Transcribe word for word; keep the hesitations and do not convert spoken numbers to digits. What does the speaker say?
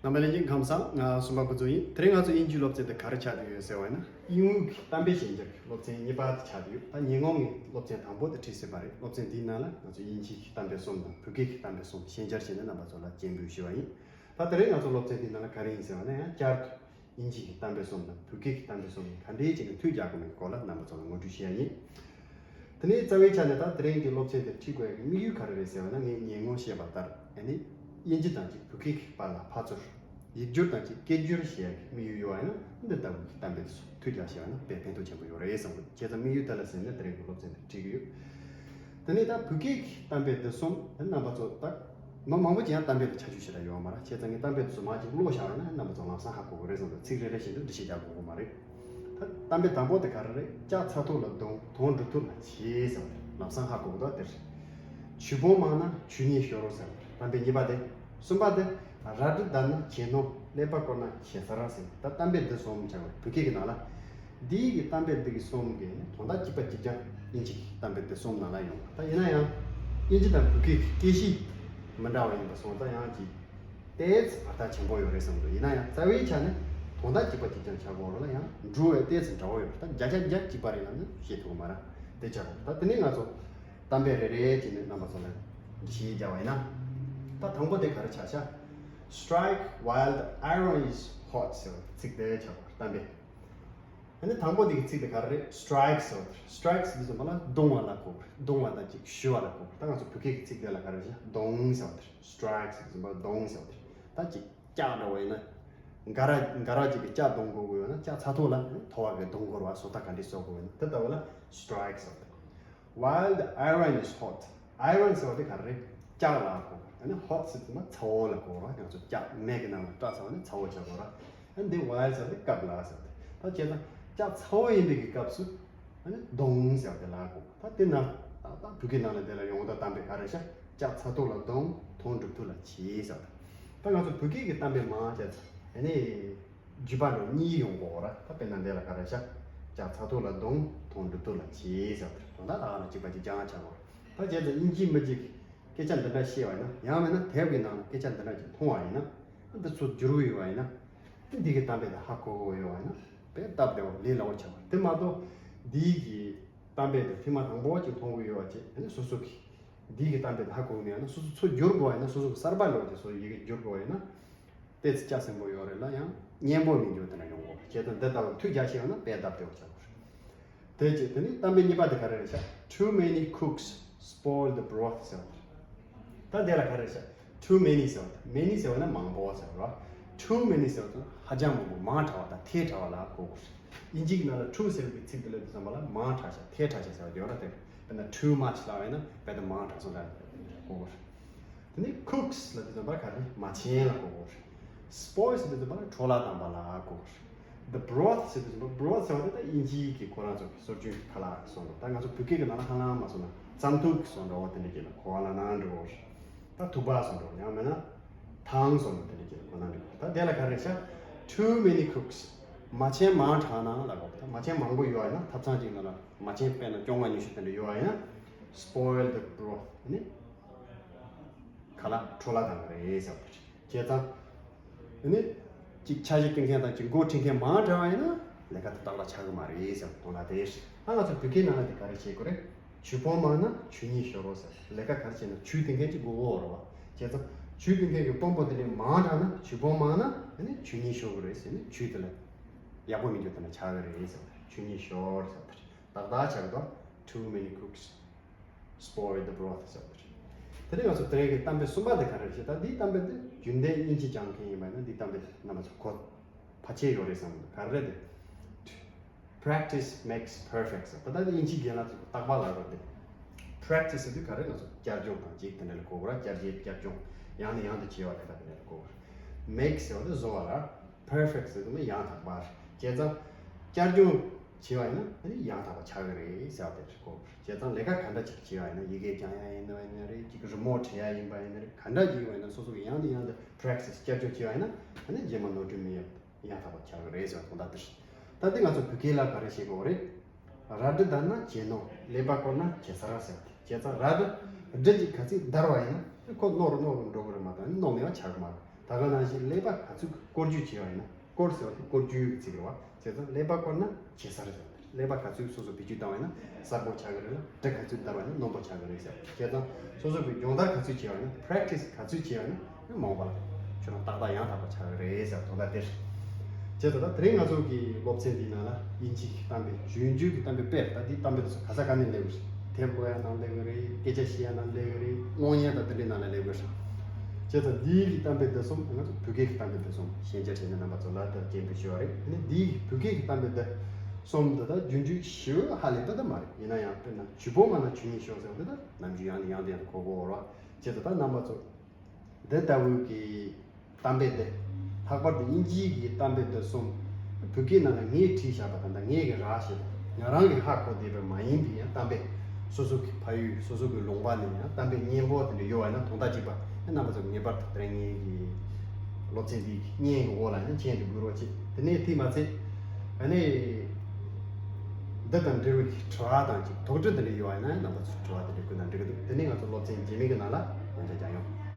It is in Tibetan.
རྣམ་པ་ལྷན་རྒྱས་ཁམས་བཟང་། ང་སུམ་པ་ཕུན་ཚོགས་ཡིན། དེ་རིང་ང་ཚོ་དབྱིན་ཇིའི་སློབ་ཚན་དེ་ག་རེ་ཆགས་བསྡད་ཡོད་ཟེར་བ་ཡིན་ན། དབྱིན་ཡིག་གི་གཏམ་དཔེ་ཤན་སྦྱར་གྱི་སློབ་ཚན་གཉིས་པ་དེ་ཆགས་བསྡད་ཡོད། ད་ཉིན་གུང་ངས་སློབ་ཚན་དང་པོ་དེ་ཁྲིད་ཟིན་པ་རེད། སློབ་ཚན་འདིའི་ནང་ལ་ང་ཚོ་དབྱིན་ཇིའི་གཏམ་དཔེ་གསུམ་དང་བོད་སྐད་ཀྱི་གཏམ་དཔེ་གསུམ་ཤན་སྦྱར་བྱས་ནས་རྣམ་པ་ཚོ་ལ་སྤྱན་འབུལ་ཞུ་བ་ཡིན། ད་དེ་རིང་ང་ཚོ་སློབ་ཚན་འདིའི་ནང་ལ་ག་རེ་ཡིན་ཟེར་བ་ན། ཡང་བསྐྱར་དུ་དབྱིན་ཇིའི་གཏམ་དཔེ་གསུམ་དང་བོད་སྐད་ཀྱི་གཏམ་དཔེ་གསུམ་གཉིས་ག་འདྲས་བྱས་ནས་མཐུད་རྒྱག་དགོས་མིན་སྐོར་ལ་རྣམ་པ་ཚོ་ལ་ངོ་སྤྲོད་བྱེད་ཡ་ཡིན། དེ་ནས་རྩ་བའི་ཆ་ནས་ད་དེ་རིང་གི་སློབ་ཚན་དེ་ཁྲིད་དགོས་ཡ་གི་དམིགས་ཡུལ་ག་རེ་རེད་ཟེར་བ་ན། ངས་ཉིན་གུང་བཤད་པ་ལྟར་ཨ་ནི་དབྱིན་ཇི་དང་གཅིག་བོད་སྐད་ཀྱི་བར་ལ་ཕར་ཚུར་ཡིག་སྒྱུར་དང་གཅིག་སྐད་སྒྱུར་བྱེད་ཡ་གི་དམིགས་ཡུལ་ཡོད་པ་ཡིན་ན། འདི་ལྟ་བུའི་གཏམ་དཔེ་དེ་ཚོ་མཐུད་རྒྱག་བྱས་པ་ན་དཔེ་ཕན་ཐོགས་ཆེན་པོ་ཡོད་རེད་བསམ་གི་འདུག་བྱས་ཙང་དམིགས་ཡུལ་དེ་ལ་གཟིགས་ནས་དེ་རིང་གི་སློབ་ཚན་དེ་ཁྲིད་ཀྱི་ཡོད། དེ་ནས་ད་བོད་སྐད་ཀྱི་གཏམ་དཔེ་འདི་གསུམ་དེ་རྣམ་པ་ཚོ་ད་མི་མང་པོ་ཅིག་ཡང་གཏམ་དཔེ་དེ་ཆ་ཆུ་ཞེ་དྲག་ཡོད་མ་རེད། བྱས་ཙང་ངས་གཏམ་དཔེ་དེ་ཚོ་མར་ཅིག་ཀློག་བཞག་པ་ཡིན་ན་རྣམ་པ་ཚོ་ལམ་སང་ཧ་གོ་གི་རེད་བསམ་འདུག་ཚིག་རེ་རེ་བཞིན་དུ་འགྲེལ་བཤད་རྒྱག་དགོས་ཀྱི་མ་རེད། ད་གཏམ་དཔེ་དང་པོ་དེ་ག་རེ་རེད། ལྕགས་ཚ་ཐོག་ལ་རྡུང་། དོང་འབྲུ་ཐོག་ལ་བྱེད་ཟེར་བ་རེད། ལམ་སང་ཧ་གོ་གི་འདུག་དེ་རེད། ཇུས་ཕུང་མང་ན་ཇུས་ཉེས་ཤོར་ཟེར་བ་རེད། གཏམ་དཔེ་གཉིས་པ་དེ། གསུམ་པ་དེ། རལ་གྲི་བརྡར་ན་གྱེན་ནོམ། ཀླད་པ་བསྐོར་ན་གྱེན་གཟར་ཟེར། ད་གཏམ་དཔེ་འདི་གསུམ་ཆགས་པ་བོད་སྐད་ཀྱི་ནང་ལ། འདིའི་གི་གཏམ་དཔེ་འདི་གི་གསུམ་གི་དོན་དག་གཅིག་པ་གཅིག་རྐྱང་དབྱིན་ཇི་གི་གཏམ་དཔེ་འདི་གསུམ་ནང་ལ་ཡོང་བ། ད་ཡིན་ན་ཡང་དབྱིན་ཇི་དང་བོད་སྐད་ཀྱི་སྐད་གཤིས་མི་འདྲ་བ་ཡིན་པ་སོང་ཙང་ཡང་ཅིག་ཏོག་ཙམ་བར་ཐག་ཆེན་པོ་ཡོད་རེད་བསམ་འདུག་ཡིན་ན་ཡང་རྩ་བའི་ཆ་ནས་དོན་དག་གཅིག་པ་གཅིག་རྐྱང་ཆགས་ཡོད་རེད་ལ། ཡང་འགྲོ་བའི་ཏོག་ཙམ་འདྲ་བོ་ཡོད་རེད། ད་བརྒྱ་ཆ་བརྒྱ་གཅིག་པ་རེད་ལབ་ན་བཤད་ཐུབ་ཀྱི་མ་རེད། དེ་ཆགས་ཡོད། ད་དེ་ནས་ང་ཚོ་གཏམ་དཔེ་རེ་རེ་བྱས་ནས་རྣམ་པ་ཚོ་ལ་འགྲེལ་བཤད་རྒྱག་པ་ཡིན་ན། ད་དང་པོ་དེ་ག་རེ་ཆགས་ཤག Strike while the iron is hot ཟེར་བ་ཚིག་དེ་ཆགས་པ་གཏམ་དཔེ། ཨ་ནི་དང་པོ་དེ་གི་ཚིག་དེ་ག་རེ་རེད། Strike ཟེར་བ་དེ་རེད། Strike ཟེར་དུས་ཙམ་པ་ལ་རྡུང་བ་ལ་གོ་དགོས་རེད། རྡུང་བ་དང་ཅིག་གཞུ་བ་ལ་གོ་དགོས་རེད། ད་ང་ཚོ་བོད་སྐད་ཀྱི་ཚིག་དེ་ལ་ག་རེ་རེད། རྡུང་ཟེར་བ་དེ་རེད། Strike ཟེར་དུས་ཙམ་པ་རྡུང་ཟེར་བ་དེ་རེད། ད་ཅིག་ལྕགས་འདྲ་བོ་ཡིན་ན། འགའ་ར་འགའ་ར་ཅིག་གིས་ལྕགས་རྡུང་དགོས་དགོས་ཡོད་ན་ལྕགས་ཚ་ཐོག་ལ་ཐོ་བ་གིས་རྡུང་དགོས་རེད་བ། སོ་ཐག་ག་འདྲས་གསོ་དགོས་ཡོད་ན། དེ་ལྟ་བུ་ལ་strike ཟེར་བ་དེ། While the iron is hot. Iron ཟེར་བ་དེ་ག་རེ་རེད། ལྕགས་ལ་གོ་དགོས། ཨ་ནི་hot ཟེར་དུས་ན་ཚ་བོ་ལ་གོ་དགོས་རེད་བ། ང་ཚོ་ལྕགས་མེ་གི་ནང་ལ་སྐྲག་ཟེར་བ་ནི་ཚ་བོ་ཆགས་དགོས་རེད་བ། ཨ་ནི་འདི་while ཟེར་བ་དེ་སྐབས་ལ་ཟེར་བ་དེ། ད་བྱས་ཙང་ལྕགས་ཚ་བོ་ཡིན་པའི་གི་སྐབས་སུ། ཨ་ནི་རྡུང་ཟེར་བ་དེ་ལ་གོ། ད་དེ་ན་ད་ད་བོད་སྐད་ནང་ལ་དེ་ལ་ཡོང་ད་གཏམ་དཔེ་ག་རེ་ཤག་ལྕགས་ཚ་ཐོག་ལ་རྡུང་། དོང་འབྲུ་ཐོག་ལ་བྱེད་ཟེར་བ་དེ། ད་ང་ཚོ་བོད་སྐད་ཀྱི་གཏམ་དཔེ་མང་ཆེ་ཚོ་ཨ་ནི། བརྗོད་པ་འགྲོ་གཉིས་ཡོང་གོ་ར། ད་དཔེར་ན་འདི་ལ་ག་རེ་ཤག་ལྕགས་ཚ་ཐོག་ལ་རྡུང་། དོང་འབྲུ་ཐོག་ལ་བྱེད་ཟེར་བ་དེ། དོན་དག་ད་ག་ལ་གཅིག་པ་གཅིག་རྐྱང་ཆགས་གོ། ད་བྱས་ཙང་དབྱིན་ཇིའི་མི་གཅིག་སྐད་ཆ་འདི་འདྲ་བཤད་པ་ཡིན་ན། ཡང་མིན་ན་དེབ་ཀྱི་ནང་ལ་སྐད་ཆ་འདི་འདྲ་ཅིག་མཐོང་བ་ཡིན་ན། འདི་ཚོ་བསྒྱུར་གྱི་ཡོད་པ་ཡིན་ན། འདི་གི་གཏམ་དཔེ་དེ་ཧ་གོ་གི་ཡོད་པ་ཡིན་ན། དཔེ་སྟབས་བདེ་བོ་ལས་སླ་བོ་ཆགས་པ་དེ་མ་གཏོགས། འདི་གི་གཏམ་དཔེ་དེ་ཐེངས་མ་དང་པོ་ཅིག་མཐོང་གི་ཡོད་པ་བྱས། ཨ་ནི་སོ་སོ་གི་འདི་གི་གཏམ་དཔེ་དེ་ཧ་གོ་གི་མེད་ན། སོ་སོ་ཚུར་བསྒྱུར་དགོས་པ་ཡིན་ན། སོ་སོ་གི་གསར་པ་ལོག་སྟེ་སོ་སོ་ཡི་གེ་བསྒྱུར་དགོས་པ་ཡིན་ན། ཏོག་ཙམ་སྐྱ་སེང་པོ་ཡོད་རེད་ལ། ཡང་སྙན་པོ་མི་འགྱུར་དེ་འདྲ་ཡོང་གོ། བྱས་ཙང་འདི་ལྟ་བུ་མཐུད་རྒྱག་ཤེས་ཡོད་ན་དཔེ་སྟབས་བདེ་བོ་ཆགས་གོ། དེ་རྗེས་དེ་ནི་གཏམ་དཔེ་གཉིས་པ་དེ་ག་རེ་རེད་ཤག Too many cooks spoil the broth ཟེར་བ་རེད། ད་དེ་ལ་ག་རེ་རེད་ཤག Too many ཟེར་བ་དེ། many ཟེར་བ་ན་མང་པོ་ཟེར་བ་རེད། Too many ཟེར་བ་དེ་ཧ་ཅང་མང་པོ། མང་དྲགས་པ་དང་ཐལ་དྲགས་པ་ལ་གོ་དགོས་རེད། དབྱིན་ཇིའི་ནང་ལ་too ཟེར་བའི་ཚིག་དེ་ལ་དུས་ཙམ་པ་ལ་མང་དྲགས་ཤག་ཐལ་དྲགས་ཤག་ཟེར་བ་དེ་ཡོད་ར། དེ་དཔེར་ན་too much ལབ་པ་ཡིན་ན་དཔེ་དེ་མང་དྲགས་སོང་ད་གོ་དགོས་རེད། དེ་ནས་cooks ལབ་དུས་ཙམ་པར་ག་རེ། མ་བྱན་ལ་གོ་དགོས་རེད། spoil ཟེར་དུས་ཙམ་པར་འཕྲོ་བརླག་བཏང་བ་ལ་གོ་དགོས་རེད། The broth ཟེར་དུས་ཙམ་པར། broth ཟེར་བ་དེ་ད་དབྱིན་ཇིའི་གི་ཁོ་རང་ཚོ་གི་སྲོལ་རྒྱུན་གི་ཁ་ལག་གི་བཟོ་འདྲ། ད་ང་ཚོ་བོད་སྐད་ཀྱི་ནང་ལ་ཧ་ལམ་མ་བཟོ་ན་རྩམ་ཐུག་གི་བཟོ་འདྲ་བོ་དེ་འདྲ་གྱི་ལ་གོ་བ་ལ་ནང་འགྲོ་གོ་རེད། ད་དུག་པ་བཟོ་འདྲ་བོ། ཡང་མིན་ན་ཐང་བཟོ་འདྲ་དེ་འདྲ་གྱི་ལ་གོ་ན་འགྲིག་གོ། ད་དེ་ལ་ག་རེ་ཤག Too many cooks. མ་བྱན་མང་དྲགས་ན་ལ་གོ། ད་མ་བྱན་མང་པོ་ཡོད་པ་ཡིན་ན། ཐབ་ཚང་གཅིག་ནང་ལ་མ་བྱན་དཔེར་ན་བཅོ་ལྔ་ཉི་ཤུ་དེ་འདྲ་ཡོད་པ་ཡིན་ན། spoil the broth. ཨ་ནི་ཁ་ལག་འཕྲོ་བརླག་བཏང་གི་རེད་ཟེར་བ་དེ་རེད། བྱས་ཙང་ཨ་ནི་གཅིག་འཆར་གཞི་བཏིང་མཁན་དང་གཅིག་འགོ་ཁྲིད་མཁན་མང་དྲགས་པ་ཡིན་ན་ལས་ཀ་དེ་ཏག་ཏག་ཆགས་ཀྱི་མ་རེད་ཟེར་བ་དོན་དག་དེ་རེད། ད་ང་ཚོ་བོད་སྐད་ནང་ལ་དེ་ག་རེ་བྱེད་དགོས་རེད། ཇུས་ཕུང་མང་ན་ཇུས་ཉེས་ཤོར་རོ་ཟེར། ལས་ཀ་ག་རེ་བྱས་ན་ཇུས་འདིང་མཁན་གཅིག་དགོས་ཀྱི་ཡོད་རེད་བ། བྱས་ཙང་ཇུས་འདིང་མཁན་གྱི་དཔོན་པོ་དེ་འདྲས་མང་དྲགས་ན། ཇུས་ཕུང་མང་ན་ཨ་ནི་ཇུས་ཉེས་ཤོར་གྱི་རེད་ཟེར་ནས། ཇུས་དེ་ལ་ཡག་པོ་མི་འགྱུར་དེ་འདྲ་ཆགས་ཀྱི་རེད་ཟེར་བ་རེད། ཇུས་ཉེས་ཤོར་ཟེར་བ་དེ་རེད། ཏག་ཏག་ཆགས་ཀྱི་འདུག Too many cooks spoil the broth ཟེར་བ་རེད། དེ་ནས་ང་ཚོ་དེ་རིང་གི་གཏམ་དཔེ་གསུམ་པ་དེ་ག་རེ་རེད་ཟེར། ད་འདིའི་གཏམ་དཔེ་འདི་རྒྱུན་ལྡན་དབྱིན་ཇི་སྦྱང་མཁན་ཡིན་པ་ཡིན་ན་འདིའི་གཏམ་དཔེ་དེ་རྣམ་པ་ཚོ་གོ་བ་ཆེ་ཡོད་རེད་བསམ་གི་འདུག་ག་རེ་རེད་དེ། Practice makes perfect ཟེར། ད་ལྟ་དབྱིན་ཇིའི་རྒན་ལགས་ཚོས་རྟག་པར་ལབ་ཡོད་རེད་དེ། Practice ཟེར་དུས་ག་རེ། ང་ཚོ་བསྐྱར་སྦྱོང་དང་གཅིག་དེ་འདྲ་ལ་གོ་དགོས་ར། བསྐྱར་བྱེད་བསྐྱར་སྦྱོང་ཡང་ནས་ཡང་དུ་བྱེད་པ་དེ་དག་དེ་འདྲ་ལ་གོ་དགོས་ར། Make ཟེར་བ་དེ་བཟོ་བ་ལ། Perfect ཟེར་དུས་ནི་ཡང་དག་པ་རེད། བྱས་ཙང་བསྐྱར་སྦྱོང་བྱས་པ་ཡིན་ན་ཨ་ནི་ཡང་དག་པ་ཆགས་ཀྱི་རེད་ཟེར་བ་དེ་གོ། བྱས་ཙང་ལས་ཀ་ག་འདྲ་ཅིག་བྱས་པ་ཡིན་ན། ཡི་གེ་སྦྱང་ཡ་ཡིན་ན་ཡིན་ན་རེད། ཅིག་རི་མོ་བྲིས་ཡ་ཡིན་པ་ཡིན་ན་རེད། ག་འདྲ་ཅིག་ཡིན་པ་ཡིན་ན་སོ་སོ་གིས་ཡང་ནས་ཡང་དུ་practice བསྐྱར་སྦྱོང་བྱས་པ་ཡིན་ན་ཨ་ནི་རྗེས་མ་ནོར་འཁྲུལ་མེད་ཡ་ཡང་དག་པ་ཆགས་ཀྱི་རེད་ཟེར་བ་དོན་དག་དེ་རེད། ད་འདི་ང་ཚོ་བོད་སྐད་ལ་ག་རེ་བྱེད་དགོས་རེད། རལ་གྲི་བརྡར་ན་གྱེན་ནོམ། ཀླད་པ་བསྐོར་ན་གྱེན་གཟར་ཟེར་བ་དེ། བྱས་ཙང་རལ་གྲི་གྲི་ཅིག་ག་ཚོད་བརྡར་བ་ཡིན་ན་ཁོ་རྣོ་རུ་རྣོ་རུ་འགྲོ་གི་རེད་མ་གཏོགས་རྣོ་མེད་པ་ཆགས་ཀྱི་མ་རེད། ད་ག་ནང་བཞིན་ཀླད་པ་ག་ཚོད་སྐོར་རྒྱུ་བྱས་པ་ཡིན་ན། སྐོར་ཟེར་བ་དེ་སྐོར་རྒྱུའི་ཚིག་རེད་བ། བྱས་ཙང་ཀླད་པ་སྐོར་ན་ཇེ་གསར་ཟེར་བ་དེ་རེད། ཀླད་པ་ག་ཚོད་སོ་སོ་བེད་སྤྱོད་བཏང་བ་ཡིན་ན་གསར་པོ་ཆགས་ཀྱི་རེད་ལ། གྲི་ག་ཚོད་བརྡར་བ་ཡིན་ན་རྣོན་པོ་ཆགས་ཀྱི་རེད་ཟེར། བྱས་ཙང་སོ་སོ་གི་སྦྱོང་བརྡར་ག་ཚོད་བྱས་པ་ཡིན་ན། པེ་རེག་ཊི་སི་ག་ཚོད་བྱས་པ་ཡིན་ན། མ་འོངས་པ་ལ་ཁྱོད་རང་ཏག་ཏག་ཡང་དག་པ་ཆགས་ཀྱི་རེད་ཟེར་དོན་དག་དེ་རེད། བྱས་ཙང་ད་དེ་རིང་ང་ཚོ་གི་སློབ་ཚན་འདིའི་ནང་ལ་དབྱིན་ཇི་གི་གཏམ་དཔེ། རྗེས་འཇུག་གི་གཏམ་དཔེ་དཔེར། ད་འདིའི་གཏམ་དཔེ་དེ་ཚོ་ག་ས་ག་ནས་སླེབས་དགོས་རེད། དེབ་ཀློག་ཡ་ནང་སླེབས་དགོས་རེད། སྐད་ཆ་བཤད་ཡ་ནང་སླེབས་དགོས་རེད། གློག་བརྙན་དང་དེ་འདྲའི་ནང་ལ་སླེབས་དགོས་རེད། བྱས་ཙང་འདིའི་གི་གཏམ་དཔེ་འདི་གསུམ། ང་ཚོ་བོད་སྐད་ཀྱི་གཏམ་དཔེ་འདི་གསུམ་ཞིབ་ཆ་བྱས་ནས་རྣམ་པ་ཚོ་ལ་ད་སྤྱན་འབུལ་ཞུ་བ་རེད། དེ་ནས་འདིའི་གི་བོད་སྐད་ཀྱི་གཏམ་དཔེ་འདི་གསུམ་འདི་ད་རྗེས་འཇུག་ཞེ་པོ་ཧ་ལས་པ་ད་མ་རེད། ཡིན་ན་ཡང་དཔེར་ན་ཇུས་འབོགས་མ་ན་ཇུས་ངན་ཤོར་ཟེར་བ་འདི་ད་ནམ་རྒྱུན་ཡང་ནས་ཡང་དུ་ཡང་དུ་གོ་གོ་བ་རེད། བྱས་ཙང་ད་རྣམ་པ་ཚོ་འདི་ལྟ་བུའི་གི་གཏམ་དཔེ་འདི། ལྷག་པར་དུ་དབྱིན་ཇིའི་གི་གཏམ་དཔེ་འདི་གསུམ་བོད་སྐད་ནང་ལ་ངས་བྲིས་བཞག་པ་དང་། ད་ངས་གི་རག་བྱས་པ། ང་རང་གི་ཧ་གོ་བསྡད་པ་མ་ཡིན་པའི་ཡང་གཏམ་དཔེ། སོ་སོ་གི་ཕ་ཡུལ་སོ་སོ་གི་ལུང་པ་ནས་ཡང་གཏམ་དཔེ་སྙན་པོ་དེ་འདྲ་ཡོད་པ་ཡིན་ན་དོན་དག་གཅིག་པ། ཨེ་རྣམ་པ་ཚོ་ངེས་པར་དུ་དེ་རིང་ངའི་གི་སློབ་ཚན་འདི་བརྙན་གི་འོག་ལ་ཡང་མཆན་དེ་འགོད་རོགས་བྱེད། དེ་ནས་དེ་མ་ཚད་ཨ་ནི་འདི་དང་འབྲེལ་བའི་གི་དྲི་བ་དང་གཅིག་དོགས་འདྲི་དེ་འདྲ་ཡོད་པ་ཡིན་ན་རྣམ་པ་ཚོ་དྲི་བ་དེ་འདྲ་བཀོད་ན་འགྲིག་གི་འདུག་དེ་ནས་ང་ཚོ་སློབ་ཚན་རྗེས་མའི་གི་ནང་ལ་ཡང་བསྐྱར་མཇལ་ཡོང་།